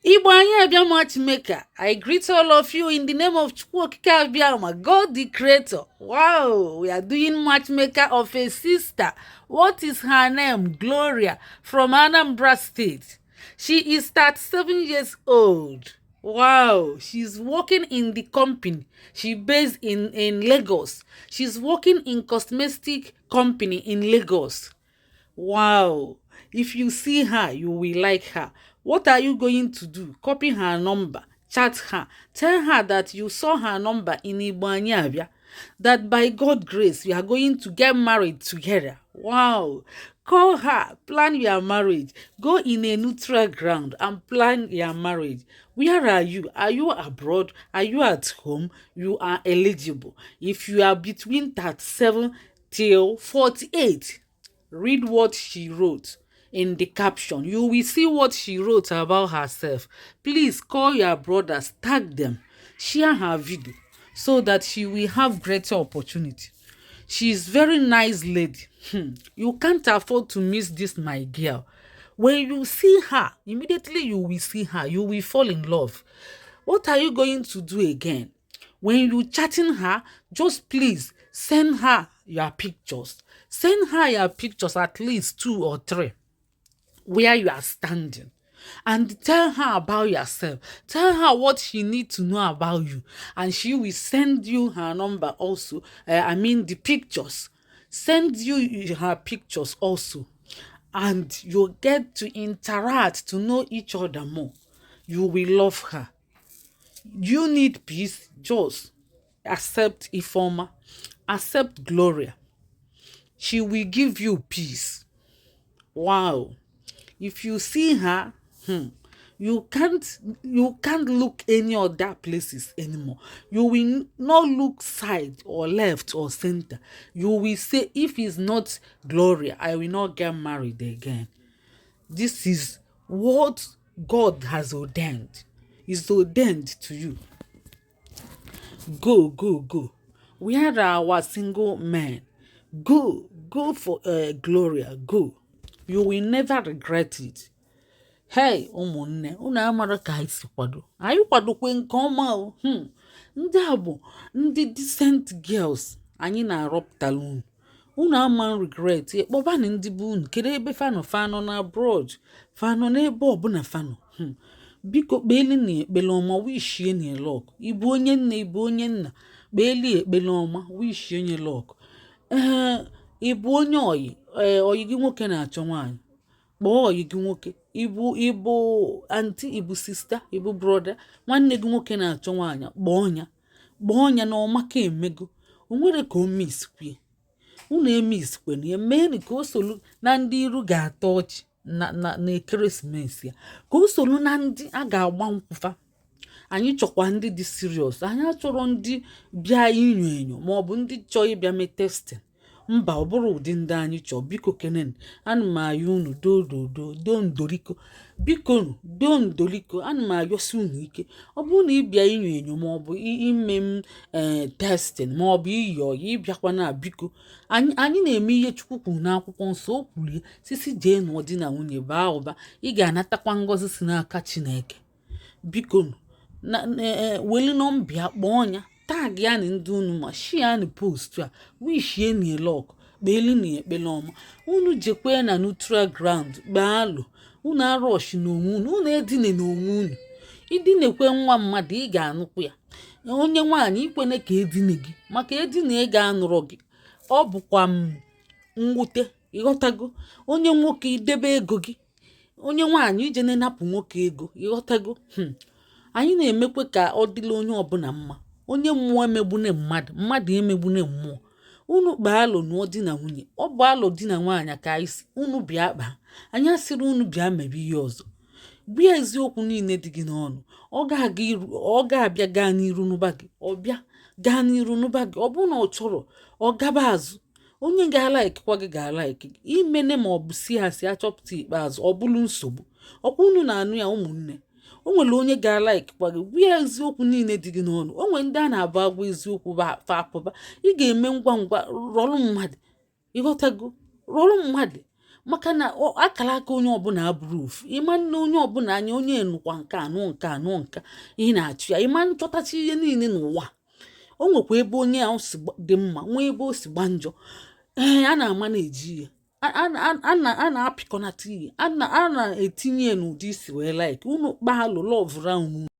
Igbo anyị abịa matchmaker. I greet all of you in the name of Chukwu Okike Abiama, God the Creator. Wow, we are doing matchmaker of a sister. What is her name? Gloria from Anambra State. She is 37 years old. Wow, she's working in the company. She based in Lagos. She's working in cosmetic company in Lagos. Wow. If you see her, you will like her. What are you going to do? Copy her number, chat her, tell her that you saw her number in Igbo Anyị Abịa, that by God grace you are going to get married together. Wow. Call her, plan your marriage. Go in a neutral ground and plan your marriage. Where are you? Are you abroad? Are you at home? You are eligible. If you are between 37 till 48, read what she wrote in the caption. You will see what she wrote about herself. Please call your brothers, tag them, share her video so that she will have greater opportunity. She is very nice lady. You can't afford to miss this my girl. When you see her, immediately you will see her, you will fall in love. What are you going to do again? When you chatting her, just please send her your pictures. Send her your pictures, at least two or three, where you are standing, and tell her about yourself. Tell her what she need to know about you, and she will send you her number also. I mean the pictures. Send you her pictures also, and you get to interact, to know each other more. You will love her. You need peace. Just accept Ifeoma, accept Gloria. She will give you peace. Wow. If you see her, you can't look any other places anymore. You will not look side or left or center. You will say, "If it's not Gloria, I will not get married again." This is what God has ordained. Is ordained to you. Go, go, go. Where are our single men? Go, go for Gloria. Go. You will never regret it. Hey, ụmụnne, unu amara ka anyị si kwado. Anyị kwadokwe nke ọma o. Ndị a bụ ndị decent girls anyị na-arọpụtara unu. Unu ama regret. Kpọbanụ ndị bụ unu. Kedu ebe fanọ? Fanọ na abroad? Fanọ n'ebe ọbụla fanọ. Biko kpeeli na ekpele ọma, wishie na luck. Ịbụ onye nne, ịbụ onye nna, kpeeli ekpele ọma, wishie nye luck. Ee, ịbụ onye oyi, ee, oyi gị nwoke na-achọ nwaanyị, kpọọ oyi gị nwoke. Ịbụ aunty, ịbụ sister, ịbụ brother, nwanne gị nwoke na-achọ nwaanyị, kpọọ ya, kpọọ ya na ọmaka emego. O nwere ka o miskwie unu emiskwana ya. Mee ka o solu na ndị iru ga-atọ ọchị na ekeresimesi ya, ka o solu na ndị a ga-agba nkwụfa. Anyị chọkwa ndị dị serious. Anyị achọrọ ndị bịa inyo enyo maọbụ ndị chọọ ịbịa mee testing. Mba, ọ bụrụ ụdị ndị anyị chọọ. Biko kenen, ana m ayọ unu, dododo do ndoriko, biko nu, do ndoliko. Ana m ayọsi unu ike. Ọ bụrụ na ịbịa inyo enyo maọbụ ime m ee testing maọbụ iyi ọyị, ịbịakwa na, biko, anyị na-eme ihe Chukwu kwuru n'akwụkwọ nsọ. O kwurie sisi jee nụọ di na nwunye, baa ụba, ị ga-anatakwa ngọzi si n'aka Chineke. Biko nu, na weli nọmba ya, kpọọ ya, tag ya na ndị unu, ma share na post a, wishie na luck, kpeeli na ekpele ọma. Unu jekwe na neutral ground, kpee alụ unu, arọshi n'onwe unu, unu edine n'onwe unu. Idinekwe nwa mmadụ, ị ga-anụkwu ya. Onye nwaanyị, ikwene ka edine gị, maka edine ị ga-anụrọ gị, ọ bụkwa m mwute. Ịghọtago? Onye nwoke, idebe ego gị. Onye nwaanyị, ije na-enapụ nwoke ego. Ịghọtago? Anyị na-emekwe ka ọ dịla onye ọbụla mma. Onye mmụọ emegbune mmadụ, mmadụ emegbune mmụọ. Unu kpaa alụ nụọ di na nwunye. Ọ bụ alụ di na nwaanyị ka anyị si unu bịa kpaa. Anyị asịrị unu bịa mebe ihe ọzọ. Gwa eziokwu niile dị gị n'ọnụ. Ọ ga-aga iru, ọ ga-abịa gaa n'iru n'ụba gị, ọ bịa gaa n'iru n'ụba gị. Ọ bụrụ na ọ chọrọ, ọ gaba azụ. Onye ga-alaikikwa gị ga-alaiki gị. Imene ma ọ bụ si ha si achọpụta ikpeazụ, ọ bụrụ nsogbu ọkwa. Unu na-anụ ya, ụmụnne? O nwere onye ga-alaikikwa gị. Gwa ya eziokwu niile dị gị n'ọnụ. O nwere ndị a na-abụ agwa eziokwu fa apụba. Ị ga-eme ngwa ngwa rọrọ mmadụ. Ịghọtago? Rọrọ mmadụ. Maka na ọ bụrụ na ị rọrọ mmadụ, Maka na akara aka onye ọbụla abụrụ ofu. Ịma nne onye ọbụla anya, onye nụkwa nke a, nụọ nke a, nụọ nke ị na-achụ ya. Ịma nchọtacha ihe niile n'ụwa. O nwekwa ebe onye ahụ si dị mma, nwee ebe o si gba njọ. Ee, a na-ama na-eji ihe a na-apịkọnata ihe, a na-etinye ya n'ụdị isi wee like unu kpaalụ love round.